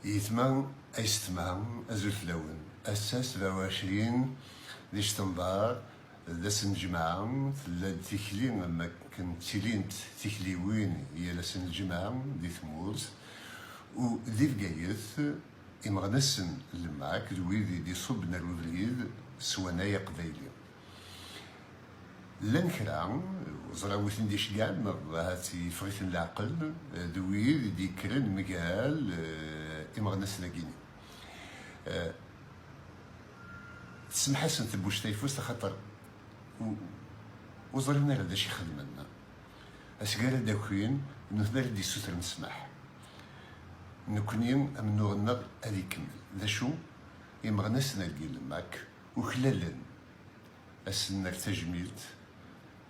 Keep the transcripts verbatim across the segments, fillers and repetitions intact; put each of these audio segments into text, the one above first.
Yetma, aysetma, azul fell-awen. Ass-a sebɛa u ɛecrin di ctember, d ass n lǧemɛa, tella-d tikli am akken ttilint tikliwin yal ass n lǧemɛa di tmurt, u di Bgayet, imeɣnasen n Lmak d wid i d-iṣubben ar ubrid s wanay aqbayli. Llan kra, ur ẓriɣ wi ten-d-iceggɛen neɣ ahat yeffeɣ-iten leɛqel, d wid i d-yekkren mgal, eh, imeɣnasen-agi-nni. Eh, tsemmeḥ-asen tebbuct tayeffust axaṭer u-, ur ẓrin ara d acu i xedmen. Asga ara d-akin, nutni ara d-yessutren ssmaḥ. Nekni amennuɣ-nneɣ ad ikemmel. D acu? Imeɣnasen-agi n Lmak uklalen, ad sen-nerr tajmilt,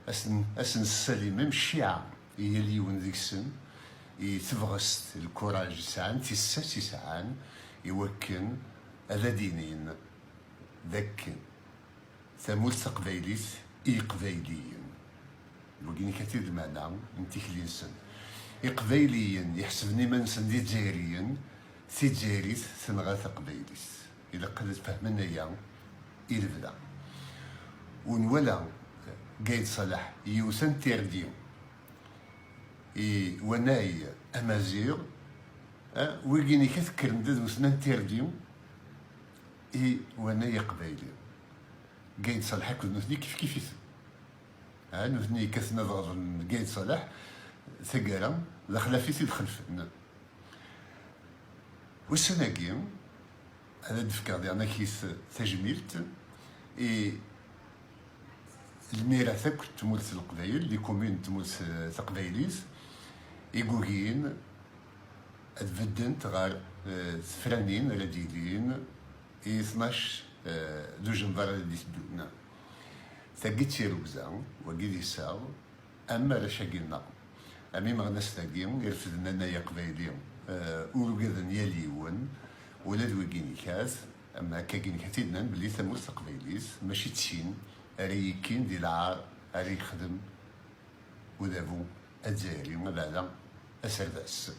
ad sen-, ad sen-nessalim am cciɛa i yal yiwen deg-sen, i tebɣest, lkuraj i sɛan, tissas i sɛan, i wakken ad d-inin d akken tamurt taqbaylit i Iqbayliyen. Wagi-nni kan i d lmeɛna n tikli-nsen. Iqbayliyen iḥesben iman-nsen d Izzayriyen, tizzayrit tenɣa taqbaylit. Ilaq ad fehmen aya i lebda. U nwala Gayd Salaḥ yiwet n tirdi i wanay amaziɣ, eh, wigi-nni kan kkren-d ad wten n tirdi i wanay aqbayli. Gayd Salaḥ akked nutni kifkif-iten. Ha, nutni yekkaten ad ɣaḍen Gayd Salaḥ, taggara d axlaf i t-id-xelfen. Ussan-agi, ad d-fkeɣ diɣen akit tajmilt i lmirat akk n tmurt n Leqbayel, les communes n tmurt taqbaylit, i yugin ad beddent ɣer, eh, tefranin ara d-yilin i tnac, eh, dujenber ara d-iteddun. Tagi d tirugza, wagi d iseɣ, am arrac-agi-nneɣ, am imeɣnasen-agi irefden anay aqbayli, eh, ur ugaden yal yiwen, ula d wigi-nni kan, am akkagi-nni kan i d-nnan belli tamurt taqbaylit mačči d tin ara yekkin di lɛar ara yexdem udabu azzayri abeɛda aserdas.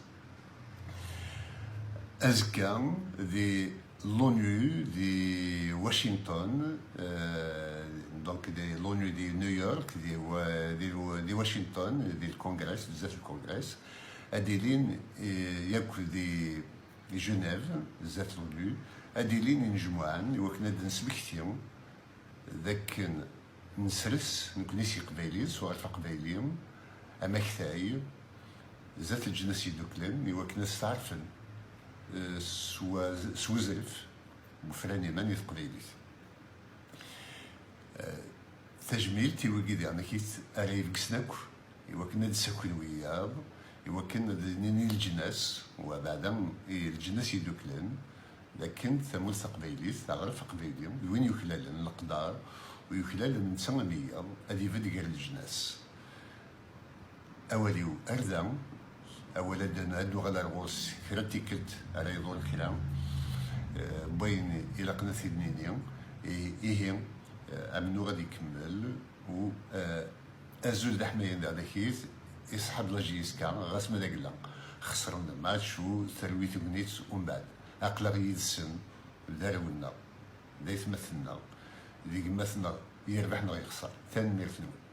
Azekka di l'ONU di Washington, eh, donc di l'ONU di New York, di, wa-, di, di Washington, di lkongres, bzaf lkongres, ad ilin, eh, yakk di Genève, zdat l'ONU, ad ilin inejmuɛen i wakken ad d-nesmekti d akken nesres nekni s Iqbayliyen, s uɣref aqbayli, amaktay zdat Leǧnas Yeddukklen i wakken ad steɛrfen, eh, s wa-, s wezref n ufran iman i teqbaylit. Eh, tajmilt i wigi diɣen akit ara ibegsen akk i wakken ad d-sakin wiyaḍ, i wakken ad d-nini leǧnas, wa beɛda i Leǧnas Yeddukklen, d akken tamurt taqbaylit, aɣref aqbayli, d win yuklalen leqder u yuklalen netta am wiyaḍ, ad ibedd gar leǧnas. Awal-iw ar da, awal ad d-, ad d-nuɣal ar ɣur-s kra n tikkelt ara iḍul kra, eh, n wayen ilaqen ad t-id-nini, i-, ihi, eh, amennuɣ ad ikemmel, u, eh, azul d aḥmayan daɣ dakit, iṣeḥḥa-d la J S K, ɣas ma d agella xesren match u terwi tegnit umbeɛd. Aql-aɣ yid-sen, d arraw-nneɣ, d aytmaten-nneɣ, d gma-tneɣ, yerbeḥ neɣ yexṣer. Tanemmirt-nwen.